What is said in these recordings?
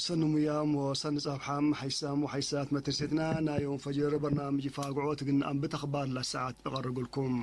ሰኒ ሙያም ወሰኒ ጻብሓም ሓይሳም ወሓይሳት መትርሴትና ናዮም ፈጅር በርናምጅ ፋግዖት ግን ኣንብት ኣኽባር ላሰዓት እቐርግልኩም።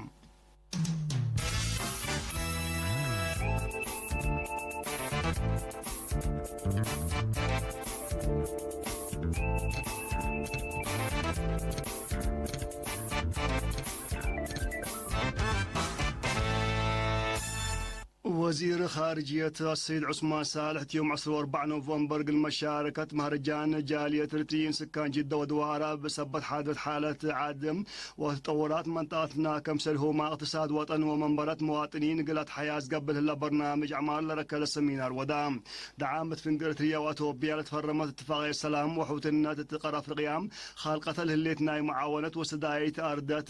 وزير خارجية السيد عثمان صالح يوم عصر أربعة نوفمبر قل مشاركة مهرجان جالية التين سكان جدة ودوارة بسبب حادث حالة عدم وتطورات منطقتنا كمسلهما اقتصاد وطن ومنبرة مواطنين قلت حياة قبل هلا برنامج أعمال لركز السمينار ودا دعامة فنقرة ريا وأتوبيا لتفرمت اتفاقية سلام وحوتنا تتقرى أفريقيا خالقة الهليت ناي معاونة وسدايت أردات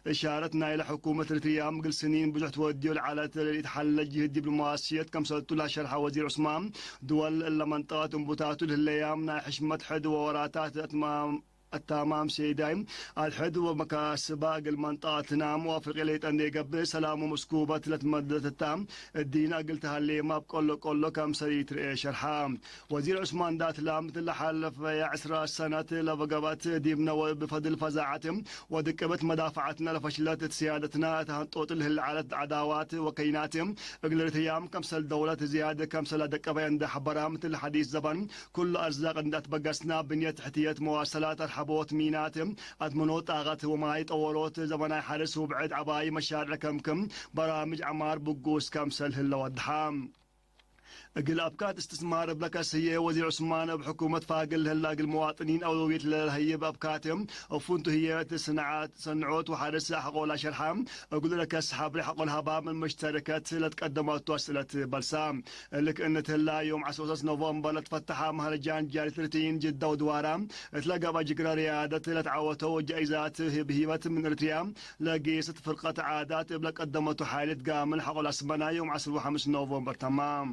إشارة ناي لحكومة الريا مقل سنين بجحت وديو العالة للإتحال الجهة الدبلوماسية كمسلتو لها شرح وزير عثمان دول إلا منطقة انبوتاتو الهليام ناي حشمة حد ووراتات أتمام التمام سيداي الحد ومكاسبة قل منطقتنا موافق إليت أن يقبل سلام ومسكوبة لتمدت التام الدين أقل تهلي ما بقول كل كم سريت رئي شرحا وزير عثمان دات لام تلحلف يا عسرة سنة لبقبت ديبنا وبفضل فزاعة ودكبت مدافعتنا لفشلت سيادتنا تهنطوط الهل على عداوات وكينات أقل رتيام كمسل دولة زيادة كمسل دكبة عند حبرام الحديث زبن كل أرزاق عند أتبقسنا بنية تحتية مواصلات أرحبوت مينات أتمنوت آغت وماي طولوت زبناي حارس وبعد عباي مشارع كمكم برامج عمار بقوس كمسل هلا ودحام. እግል ኣብካት እስትስማር እብለከስ ህዬ ወዚር ዑስማን እብ ሕኩመት ፋግል ህላ እግል መዋጥኒን ኣውለውየት ለለህይብ ኣብካትም እፉንቱ ህዬ ትስንዓት ሰንዖት ወሓደስ ሐቆላ ሸርሓ እግሉ ለከስ ሓብሪ ሐቆል ሃባ ምን መሽተርከት ለትቀደመቱ ኣስእለት በልሳ። እልክ እነት ህላ ዮም ዓሰርተ ሶስት ኖቨምበር ለትፈተሓ ማህረጃን ጃሪት ርትይን ጅዳ ወድዋራ እትለገባ ጅግረ ርያደት ለትዓወተው ጃኢዛት ብሂበት ምን እርትርያ ለጌሰት ፍርቀት ዓዳት እብለ ቀደመቱ ሓይለት ጋምን ሐቆል ኣስመና ዮም ዓሰርተ ሐምስ ኖቨምበር ተማም።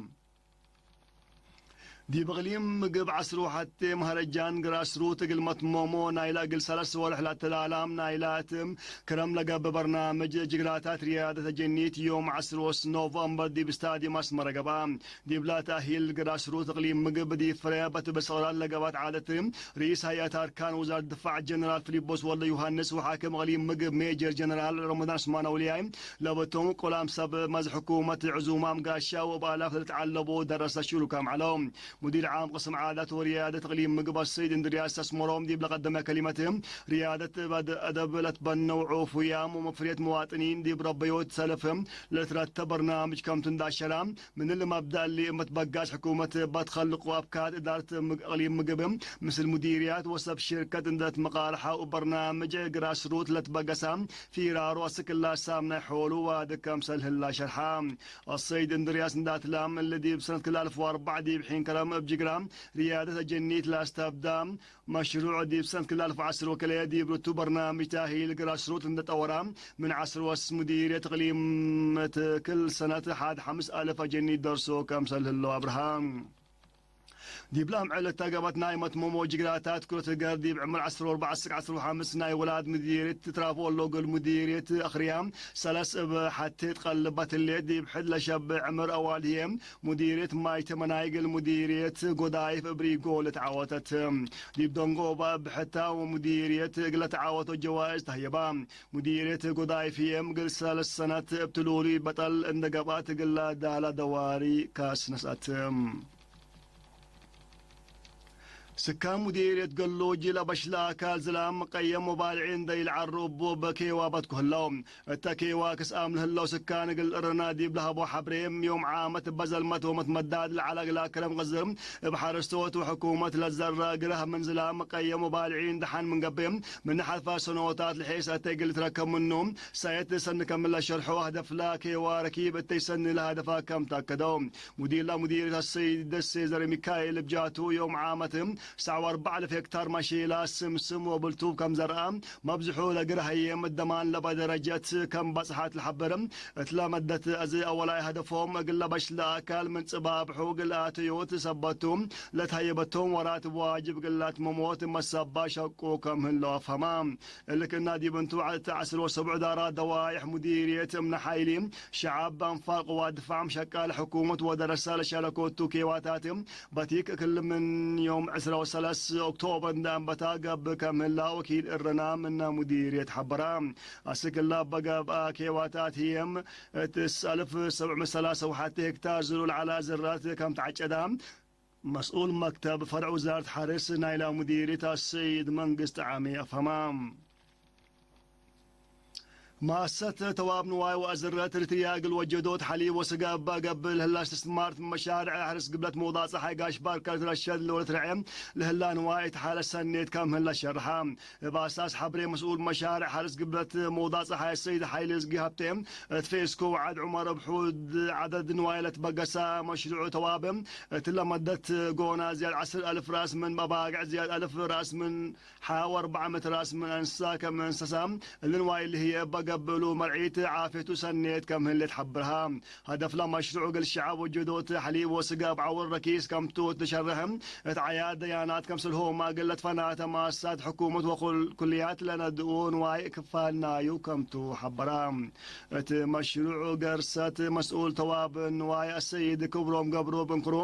ዲብ እቅሊም ምግብ ዓስሩ ሐቴ መህረጃን ግራስሩት እግል መትሞሞ ናይላ እግል ሰለስ ወርሕ ለተላላም ናይላ እትም ክረም ለገብእ በርናምጅ ጅግራታት ርያደት ጀኒት ዮም ዓስሩ ወስ ኖቨምበር ዲብ ስታዲየም ኣስመረ ገብአ። ዲብላ ተእሂል ግራስሩት እቅሊም ምግብ ዲብ ፍረ በትብል ሰቅራት ለገብአት ዓለት ርኢስ ሀይአት ኣርካን ውዛረት ድፋዕ ጀነራል ፊሊጶስ ወልደ ዮሃንስ ወሓክም እቅሊም ምግብ ሜጀር ጀነራል ረመዳን ዑስማን ኣውልያይ ለበቶም ቆላም ሰብ መዝ ሕኩመት ዕዙማም ጋሻ ወባላፍ ለተዓለቦ ደረሰ ሽሉካም ዓለው። ሙዲር ዓም ቅስም ዓዳት ወርያደት እቅሊም ምግብ ኣሰይድ እንድርያስ ኣስመሮም ዲብ ለቀደመ ከሊመት ርያደት በድ-፣ ኣደብ ለትበነው ዑፉያም ወመፍርየት መዋጥኒን ዲብ ረበዮት ሰለፍ ለትረተ በርናምጅ ከምቱ እንዳሸራ ምን ለመብዳእ እሊ እመት በጋስ ሕኩመት በትኸልቁ ኣብካት እዳረት እቅሊም ምግብ ምስል ሙዲርያት ወሰብ ሽርከት እንደት መቃልሓ ወበርናምጅ ግራስሩት ለትበገሳ ፊራሮ ኣስክላ ሳም ናይ ሖሉ ዋድ ከምሰል ህላ ሸርሓ። ኣሰይድ እንድርያስ እንዳትላም እሊ ዲብ ሰነት ክላ ኣልፍ ወኣርባዕ ዲብ ሒን ከረም እብ ጅግራ ርያደት ኣጀኒት ላስተብዳ መሽሩዕ ዲብ ሰነት ክላ ኣልፍ ዓስር ወክልኤ ዲብ ርቱ በርናምጅ ታሂል ግራስሩት እንደጠወራ ምን ዓስር ወስ ሙዲርየት እቅሊም ትክል ሰነት ሓድ ሓምስ ኣልፍ ኣጀኒት ደርሶ ከምሰል ህሎ ኣብርሃ። ዲብ ላም ዕለት ተገበት ናይ መትመሞ ጅግራታት ኩረት ገር ዲብ ዕምር ዓሰርተ ኣርባዕ እስክ ዓሰርተ ሓምስ ናይ ወላድ ሙዲርየት ትትራፎ ሎግል ሙዲርየት ኣኽርያ ሰለስ እብ ሓቴት ቀልብ ባትሌት ዲብ ሕድ ለሸብ ዕምር ኣዋል ህየ ሙዲርየት ማይ ተመናይግል ሙዲርየት ጎዳይፍ እብ ሪጎ ለተዓወተት። ዲብ ደንጎባ እብ ሕታ ወሙዲርየት እግለ ተዓወቶ ጀዋይዝ ተህየባ። ሙዲርየት ጎዳይፍ ህየ እግል ሰለስ ሰነት እብ ትሉሉይ በጠል እንደ ገብአት እግላ ዳላ ደዋሪ ካስ ነስአት። ስካን ሙዲርየት ገሎጂ ለበሽለ ኣካል ዝላም ቀየም ወባልዒ እንደ ኢልዓሩ እቡ በኬዋ በትኩ ህለው። እተ ኬዋ ክስኣም ለህለው ስካን እግል እርና ዲብ ለሀቦ ሐብሬ ዮም ዓመት በዘልመት ወመትመዳድ ለዓላ እግላ ክረም ቅዝር እብ ሐረስቶት ወሕኩመት ለዘራ እግረህ ምን ዝላም ቀየም ወባልዒ እንደሓን ምን ገብእ ምን ሐልፋ ሰኖታት ለሔስ እተ እግል ትረከብ ምኑ ሳየት ሰኒ ከም ለሸርሖ ህደፍላ ኬዋ ረኪብ እተይ ሰኒ ለሀደፋ ከም ታከደው። ሙዲርላ ሙዲርየት ኣሰይድ ደሴ ዘረ ሚካኤል እብ ጃቱ ዮም ዓመት ሳዕዋ ኣርባዓ ኣልፍ ሄክታር ማሽላ ስምስም ወብልቱ ከም ዘርኣ መብዝሑ ለግርሃየ ምደማን ለበ ደረጀት ከም ባጽሓት ለሓብር እትለመደት እዚ ኣወላይ ሃደፎም እግለ በሽለ ኣካል ምንጽባብሑ ግልኣትዩ ትሰበቱ ለትሃየበቶም ወራት ብዋጅብ ግላት መሞት መሰባ ሸቁ ከም ህሎ ኣፍሃማ። እልክ እናዲብንቱ ዓሰርተ ሰብዑ ዳራ ደዋይሕ ሙዲርየት እምነ ሓይሊ ሸዓብ ኣንፋቅ ዋድፋዕ ሸቃል ሕኩመት ወደረሳ ለሸረኮቱ ኬዋታት በቲክ ክልምን ዮም ዕስራ ወሰለስተ ኦክቶበር እንዳ ኣንበታ ገብ ከም ህላ ወኪል እረና ምነ ሙዲርየት ሓበራ። ኣስክላ በገብኣ ኬዋታት ህየም እትስ ኣልፍ ሰብዕ መሰላ ሰውሓተ ሄክታር ዝሩ ለዓላ ዝራት ከም ተዓጨዳ መስኡል መክተብ ፈርዕ ውዛርት ሓርስ ናይላ ሙዲሪት ኣሰይድ መንግስት ዓሚ ኣፍሃማ። ማሰት ተዋብ ንዋይ ወኣዝረት ርትያ እግል ወጀዶት ሓሊብ ወስጋ እባ ገብእ ለህላሽ ስማርት መሻርዕ ሓርስ ግብለት መውዳእ ፀሓይ ጋሽ ባርከር ትረሸድ ለወለት ረዐ ለህላ ንዋይ እትሓለ ሰኔት ከም ህላ ሸርሓ። እብ ኣሳስ ሓብሬ መስኡል መሻርዕ ሓርስ ግብለት መውዳእ ፀሓይ ሰይድ ሓይል እዝጊ ሃብቴ እት ፌስኮ ወዓድ ዑመር እብ ሑድ ዓደድ ንዋይ ለትበገሳ መሽሩዕ ተዋብ እት ለመደት ጎና ዝያድ ዓስር ኣልፍ ራስ ምን በባግዕ ዝያድ ኣልፍ ራስ ምን ሓው ኣርባዓ ምት ራስ ምን ኣንስሳ ከም እንስሳ እልንዋይ ልህየ በገብእሉ መርዒት ዓፌቱ ሰኔት ከም ህሌት ሓብርሃ። ሀደፍላ መሽሩዕ እግል ሸዓብ ወጀዶት ሓሊብ ወስጋ ኣብ ዓውር ረኪስ ከምቱ እትሸርሕ እት ዓያድ ደያናት ከምስልሆማ እግል ለትፈናተ ማሳት ሕኩመት ወኩል ኩልያት ለነድኡ ንዋይ ክፋል ናዩ ከምቱ ሓበራ። እት መሽሩዕ ገርሰት መስኡል ተዋብ ንዋይ ኣሰይድ ክብሮም ገብሩ ብንክሩ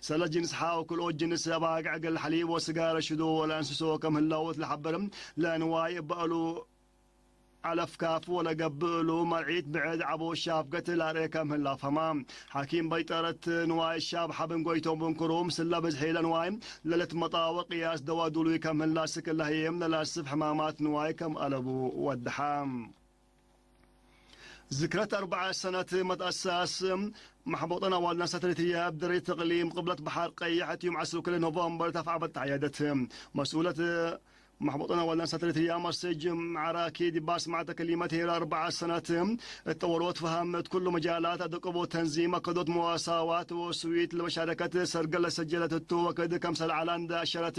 ሰለ ጅንስ ሓው ክልኦት ጅንስ ኣባግዕ እግል ሓሊብ ወስጋ ረሽዶ ወለእንስሶ ከም ህለውት ለሓብር ለንዋይ በእሉ ዓለፍካፍ ወለገብእሉ መርዒት ብዕድ ዓቦ ሻፍገት ላርኤ ከም ህላ ፈማ። ሓኪም በይጠረት ንዋይ ሻብ ሓብን ጎይቶም ብንክሩ ምስለ ብዝሒ ለንዋይ ለለት መጣወ ቅያስ ደዋ ዱሉይ ከም ህላ ስክለ ህየም ለላስፍ ሕማማት ንዋይ ከም ኣለቡ ወድሓ። ዝክረት ኣርባዓ ሰነት መትኣሳስ ማሕቦጠና ዋልና ሳተሪትያ ብደረጃ ተቅሊም ቅብለት በሓር ቀይሕ እቲ ዮም ዓሰርተ ክልተ ኖቨምበር ታፍዓበት ተዓየደት። መስኡለት ማሕቦጠና ዋልና ሳተሪትያ መርሴ ጅምዓራ ኪድ ባስማዕተ ከሊመት ሄራ ኣርባዓ ሰነት እተወርወት ፈሃም እት ኩሉ መጃላት ኣደቀቦ ተንዚም ኣከዶት መዋሳዋት ወስዊት ለመሻረከት ሰርገል ለሰጀለት እቱ ወከድ ከምሰል ዓላ እንደ ኣሸረት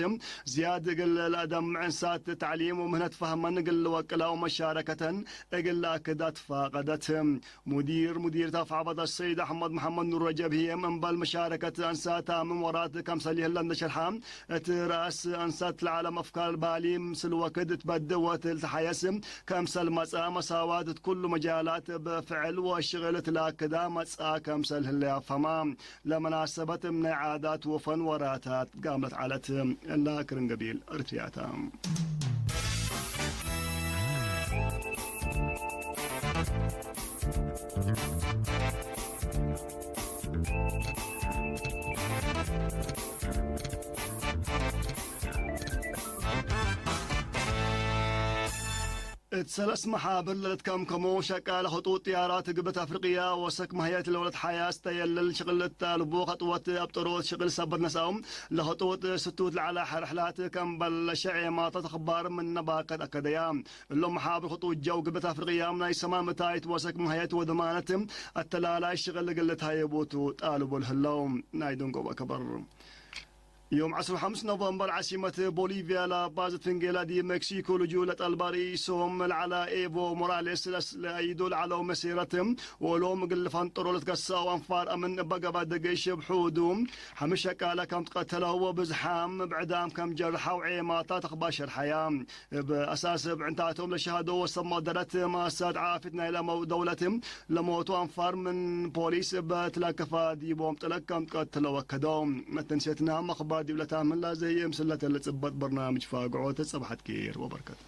ዝያድ እግል ለኣደም ዕንሳት ተዕሊም ወምህነት ፈሃመን እግል ወቅላ ወመሻረከተን እግል ለኣክዳት ፋቀደት። ሙዲር ሙዲር ታፍዓበት ኣሰይድ ኣሕመድ መሓመድ ኑር ረጀብ ህየም እምበል መሻረከት ኣንሳት ኣምን ወራት ከምሰል ይህለ እንደ ሸርሓ እት ራእስ ኣንሳት ለዓለም ኣፍካር ባሊ ምስል ወክድ እትበድእ ወትል ተሓየስ ከምሰል መጻ መሳዋት እት ኩሉ መጃላት ብፍዕል ወሽቕል እትላክዳ መጻ ከምሰል ህለ ኣፈማ። ለመናሰበት እም ናይ ዓዳት ወፈን ወራታት ጋምለት ዓለት እላ ክርን ገቢል እርትያታ። እት ሰለስ መሓብር ለልትከምከሞ ሸቃ ለኸጡጥ ጥያራት ግብት ኣፍሪቅያ ወሰክ ማህየት ለወለት ሓያስ ተየልል ሽቅል እታልቦ ከጥወት ኣብ ጥሮት ሽቅል ሰበት ነስኣው ለኸጡጥ ስቱት ለዓላ ሕርሕላት ከም በለሸ ዔማታ ተኽባር ምነባከት ኣከደያ። እሎም መሓብር ክጡጃው ግብት ኣፍሪቅያ ናይ ሰማምታይት ወሰክ ማህየት ወደማነት ኣተላላይ ሽቅል ግልት ሃየቦቱ ጣልቦ ልህለው ናይ ደንጎባ ከበር ዮም ዓሰርተ ሓሙሽተ ኖቨምበር ዓሲመት ቦሊቪያ ላፓዝ ትንጌላ ዲ ሜክሲኮ ልጁ ለጠልባ ርእሶም ለዓላ ኤቮ ሞራሌስ ለስ ለአይዶ ለዓለው መሴረት ወሎም እግል ፈንጠሮ ለትከሳው ኣንፋር ኣምን በገባ ደገሽ ብሑዱ ሓምሽ ቃለ ከም ትቀተለው ወብዝሓም ብዕዳም ከም ጀርሓው ዔማታ ተኽባ ሸርሓያ። እብ ኣሳስ እብ ዕንታቶም ለሸሃዶ ወሰብ መደረት ማሳት ዓፊት ናይ ለመው ደውለት ለሞቱ ኣንፋር ምን ፖሊስ እብ ትለከፋ ዲቦም ጥለቅ ከም ትቀትለ ወከዶ። መተንሴትና መኽባር ዲብለታ ምን ላዘይ ምስለተ ለጽበጥ በርናምጅ ፋግዖ ተጸብሐት ኬር ወበርከት።